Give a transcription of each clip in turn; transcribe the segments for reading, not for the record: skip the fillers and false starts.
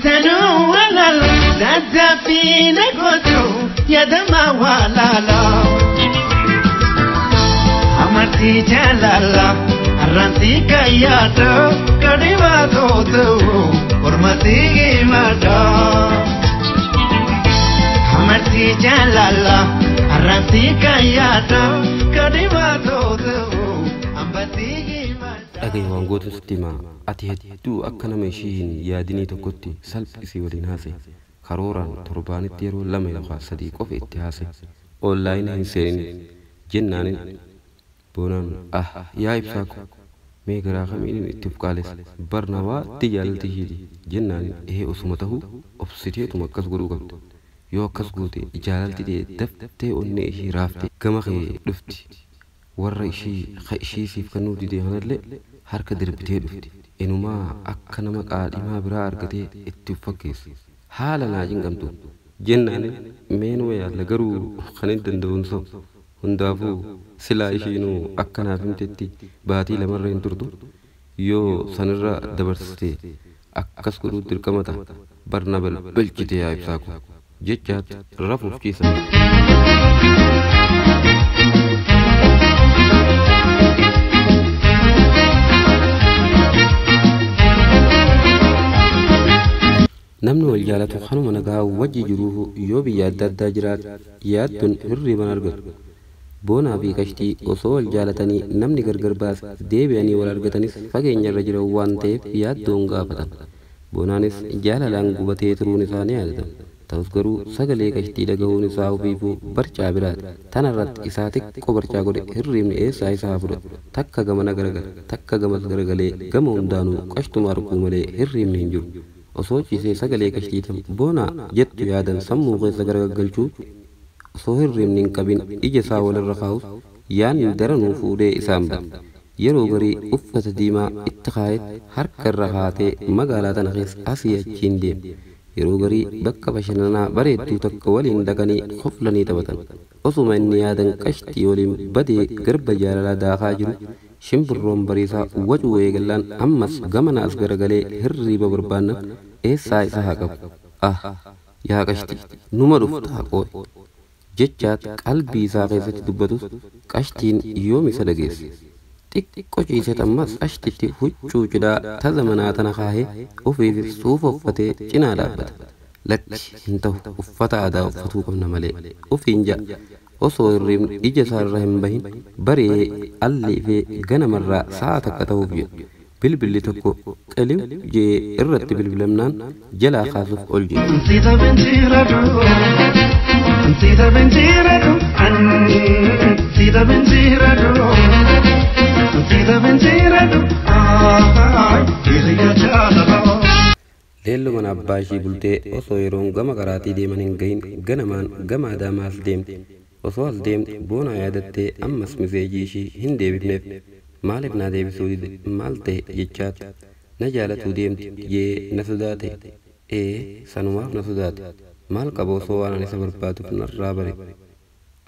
Intanuu walala daddaafii gootu yaadama walala. Amartii jaalala arrantii kayyaata kadhibaa tootu mormatii himata. Amartii jaalala arrantii kayyaata kadhibaa tootu ambatii himata. Dhagahi waan gootu sitti himaa ati hedduu akka nama ishii hin yaadinii tokkotti salphisii waliin haase karooraan torbaanitti yeroo 2 yookaan 3 qofa itti haase onlaayinii hin seenin jennaanin boonaan ah yaa ibsaa ko mee garaa kamiinin itti of qaalessa barna waatti jaalalti ishiiti jennaanin ehee osuma ta'uu obsiteetuma akkas godhuu qabda yoo akkas goote jaalalti ta'e daftee onnee ishii raafte gama kee dhufti warra ishii ka ishii siif kennuu dide kanallee harka darbitee dhufti inumaa akka nama qaadhimaa biraa argatee itti of fakkeessa haala naa cinqamtu jennaanin meenuma yaalla garuu kan hin danda'uun so hundaafuu silaa ishiinuu akka naaf himtetti baatii lamarra hin turtu yoo sanirra dabarsite akkas godhuu dirqama ta'a barna balbalchite yaa ibsaa ko jechaatti rafuuf ciisan. Namni wal jaalatu kanuma nagaa wajji jiruuf yoo biyya adda addaa jiraate yaadduun hirriban argatu. Boonaa fi qashtii osoo wal jaalatanii namni gargar baase deebi'anii wal argatanis fageenya irra jiran waan ta'eef yaaddoon gaafatan. Boonaanis jaalalaan gubatee turuun isaa ni yaadatama. Ta'us garuu sagalee qashtii dhagahuun isaa ofiifuu barcaa biraati. Tanarratti isaa xiqqoo barcaa godhe hirribni eessaa isaa fudhatu. Takka gamana garagala takka gamas garagalee gama hundaanuu qashtuma arguu malee hirribni hin jiru. Osoo ciisee sagalee qashtiitan boonaa jettu yaadan sammuu keessa garagalchuu osoo hirribni hin qabin ija isaa walirra kaa'us yaanni daranuu fuudhee isaan bada. Yeroo garii uffata diimaa itti kaa'ee harka irra kaatee magaalaa tana keessa asii achiin deema. Yeroo garii bakka bashannanaa bareedduu takka waliin dhaqanii koflanii taphatan. Osuma inni yaadan qashtii waliin badee garba jaalalaa daakaa jiru shimbirroon bariisaa wacuu eegallaan ammas gamana as garagalee hirriiba barbaannan eessaa isa haa qabu. Ah yaa qashtii numa dhufta haqoo jechaat qalbii isaa keessatti dubbatus qashtiin yoom isa dhageesse. Xiqqoo ciiseet ammas qashtitti huccuu cidhaa ta zamanaa tana kaahee ofiifis suufa uffatee cinaa dhaabbata. Lakki hin ta'u uffata aadaa uffatuu qabna malee ofiin ja'a. Osoo hirribni ija isaarra hin bahin baree alli ifee ganamarraa sa'a takka ta'uuf jedhu. Bilbilli tokko qiliw jee irratti bilbilamnaan jalaa kaasuuf ol jedhu. Sita binjiradu, sita binjiradu, sita binjiradu, sita binjiradu, hiriya jaalala. Leelloo mana abbaa ishii bultee osoo yeroon gama karaatii deeman hin gahin ganamaan gama Adaamaas deemte. Osoo as deemte boonaa yaadattee ammas miseejii ishii hin deebifneef maaliif naa deebisuu dide maal ta'e jechaatti na jaalatuu deemte jee na sodaate ee sanumaaf na sodaate maal qaba osoo waan ani isa barbaaduuf narraa bare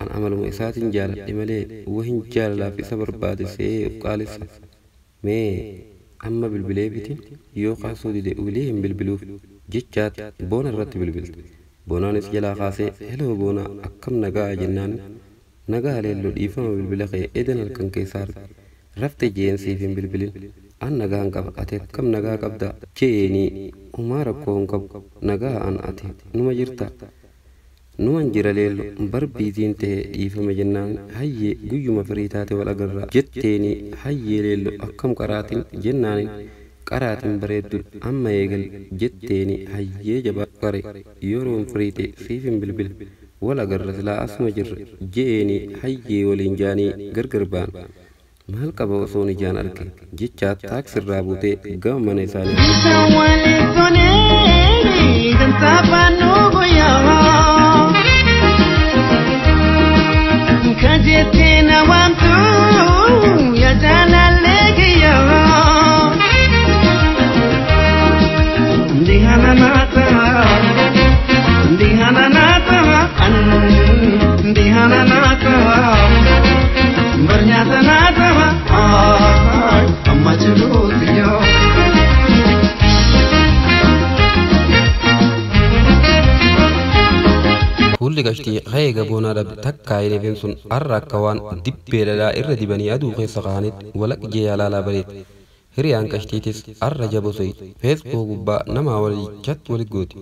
an amaluma isaatiin jaaladhe malee wahin jaalalaaf isa barbaade se'ee of qaalessa mee amma bilbilee bitin yoo kaasuu dide ulee hin bilbiluuf jechaatti boona irratti bilbilte. Boonaanis jalaa kaasee heloo boonaa akkam nagaa jennaan nagaa leelloo dhiifama bilbila kee edan halkan keessaa arge rafte jeensiif hin bilbilin an nagaan qaba ati akkam nagaa qabda jeenii umaa rakkoo hin qabu nagaa an ati numa jirta numan jira leelloo barbiitiin ta'e dhiifama jennaan hayyee guyyuma firii taate wal agarraa jetteenii hayyee leelloo akkam qaraatiin jennaanin qaraatiin bareeddu amma eegal jetteeni hayyee jabaa qare yeroon firii ta'e siif hin bilbila wal agarra silaa asuma jirra je'eeni hayyee waliin jaanii gargar ba'an. Maal qaba osoon ijaan arge jechaa taaksirraa buutee gama mana isaanii. Isa waliin tolee dansaa baanuu guyyaa. Kajettee na waamtu yaa jaalallee kiyyaa. Ndihana naata ndihana naata ndihana naata barnyaata naata amma jiruuti yoo. Fuulli qashtii heega boonaa dhabde takkaa hin sun har'a akka waan dibbee dhadhaa irra dibanii aduu keessa kaa'anitti walaqjee alaalaa bareedde. Hiriyaan qashtiitis har'a jabosee feesbuuk gubbaa namaa walichatti wali gooti.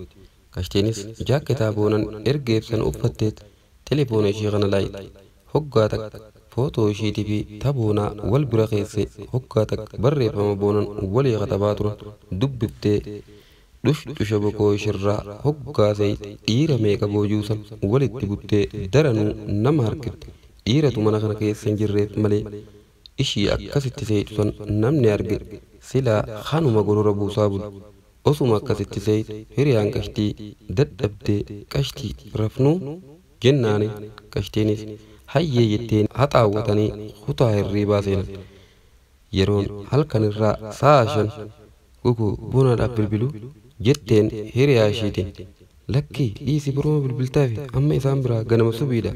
Qashtiinis jaakketaa boonan erga ibsan uffatteet telefoona ishee kana laayite. Hoggaa takka footoo isheetii fi taboonaa wal bira keesse hoggaa takka barreeffama boonan walii katabaa turan dubbiftee dhush bokoo ishirraa hoggaasee dhiira meeqa boojuusan walitti buttee daranuu nama harkifte. Dhiiratu mana kana keessa hin jirreef malee ishii akkasitti seetu san namni arge silaa kanuma gorora buusaa bulu. Osuma akkasitti seetu hiriyaan qashtii dadhabdee qashtii rafnuu jennaani qashtiinis hayyee jetteen haxaawwatanii kutaa hirriibaa seenan. Yeroon halkan irraa sa'a 5 guguu bonaadhaaf bilbiluu jetteen hiriyaa ishiitiin lakkii dhiisi boroma bilbiltaafi amma isaan biraa ganama subiidha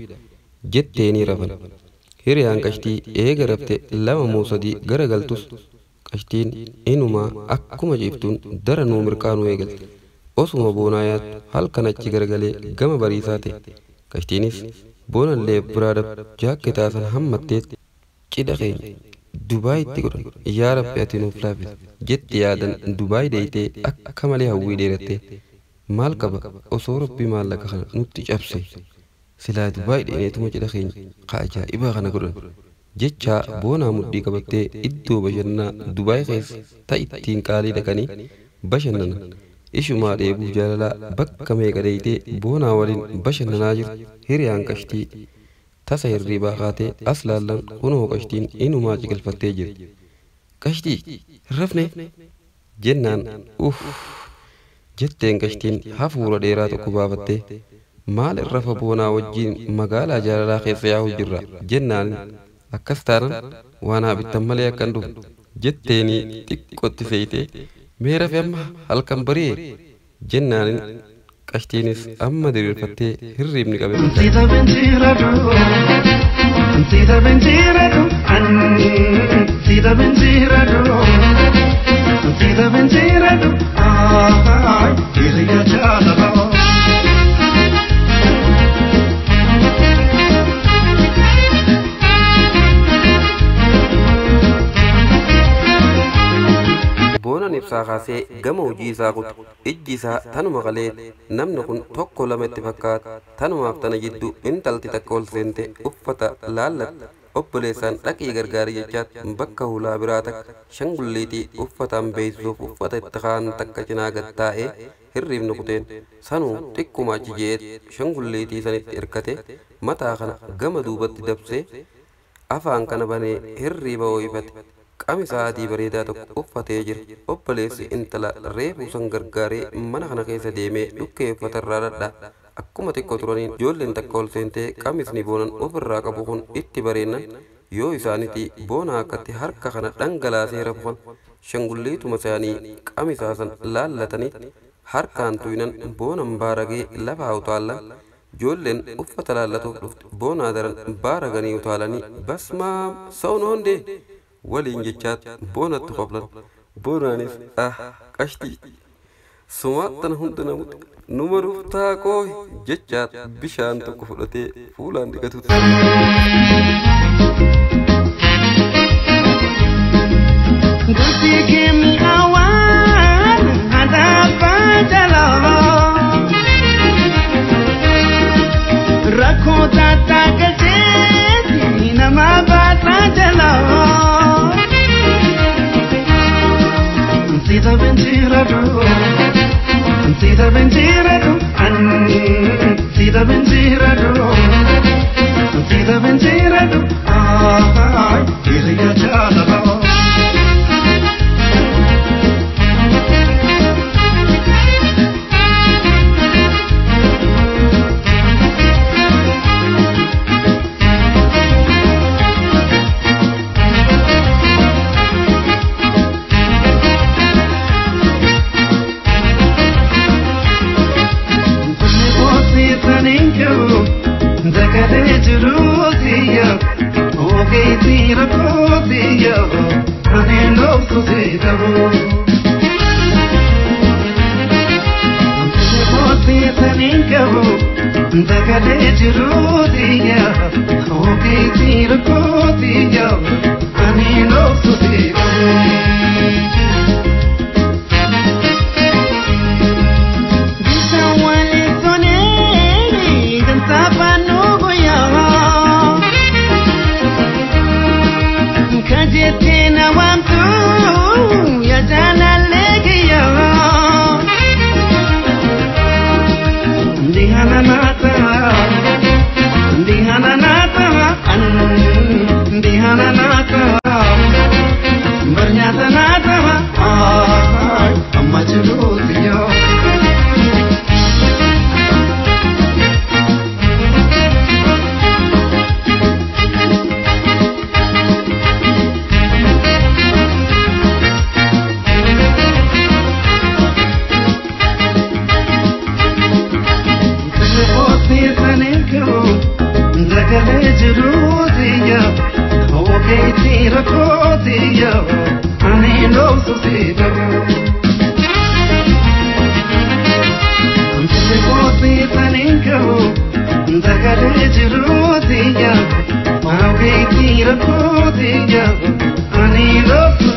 jetteenii rafan. Hiriyaan qashtii eega rafte 2 moo 3 garagaltus qashtiin inumaa akkuma ciiftuun daranuu mirqaanuu eegalte. Osuma boonaa yaaddu halkan achi garagalee gama bariisaa ta'e. Qashtiinis boonallee biraa dhabdu jaakketaa sana hammatteetti cidha keenya Dubaayitti godhan yaa Rabbi ati nuuf laaffisi jetti yaadan Dubaay deeytee akka malee hawwii dheerattee maal qaba osoo Rabbi maallaqa kana nutti cabse silaa Dubaay dheeneetuma cidha keenya ka ajaa'ibaa kana godhan jechaa boonaa mudhii qabattee iddoo bashannanaa Dubaay keessa ta ittiin qaalii dhaqanii bashannanan. Ishumaa dheebuu jaalalaa bakka meeqa deeytee boonaa waliin bashannanaa jirtu hiriyaan qashtii tasa hirriibaa kaatee as laallan kunoo qashtiin inumaa ciqilfattee jirti. Qashtii hin rafne jennaan uff jetteen qashtiin hafuura dheeraa tokko baafattee maal irra rafa boonaa wajjiin magaalaa jaalalaa keessa yaa'u jirra jennaan akkas taanan waan haa bittan malee akkan dhufu jetteenii xiqqootti seeyitee mee rafe amma halkan bari'e jennaanin qashtiinis amma diriirfattee hirriibni qabe. Boonan ibsaa kaasee gama hojii isaa kutu ijji isaa tanuma qalee namni kun tokko lama itti fakkaata tanumaaf tana jidduu intalti takka ol seente uffata laallatte obboleessaan dhaqii gargaarii jechaatti bakka hulaa biraa takka shangulliitii uffataan beeksisuuf uffata itti kaan takka cinaa gad taa'ee hirriibni kuteen sanuu xiqquma achi je'eet shangulliitii sanitti hirkate mataa kana gama duubatti dabsee afaan kana banee hirriiba hoo'ifate. Qamisa adii bareedaa tokko uffatee jira. Obboleessi intala reefuu san gargaaree mana kana keessa deemee dhukkee uffata irraa dhadhaa. Akkuma xiqqoo turaniin ijoolleen takka ol seentee qamisni boonan ofirraa qabu kun itti bareennan yoo isaanitti boona akkatti harka kana dhangalaasee rafu kan shangulliituma isaanii qamisaa san laallatanitti harkaan tuynan boonan baaragee lafaa utaallan ijoolleen uffata laallatuuf dhufte boonaa daran baaraganii utaalanii basmaa sa'uun hondee waliin jechaat boonatti qoflan. Boonaanis ah qashtii sumaattan hunda namutti numa dhuftaa qooyi jechaat bishaan tokko fudhatee fuulaan dhiqatutti. Gosti kemi awaan hadafa jalaa rakkoo taataa galcheeti nama baasaa jalaa. Sita vencerado, sita vencerado, sita vencerado, sita vencerado, ah, hiriya jaalala. Sagalee jiruutiya ogeetii rakkootiya ani loobsu si dhabu. Kajetina wamtu ya jana legiya Ndihana nata ndihana nata ndihana nata barnyata nata amma jiruutiya. Sagalee jiruutiya ogeetii rakkootiya ani loobsu si dhabu. Kooti saniin ka'u sagalee jiruutiya ogeetii rakkootiya ani loobsu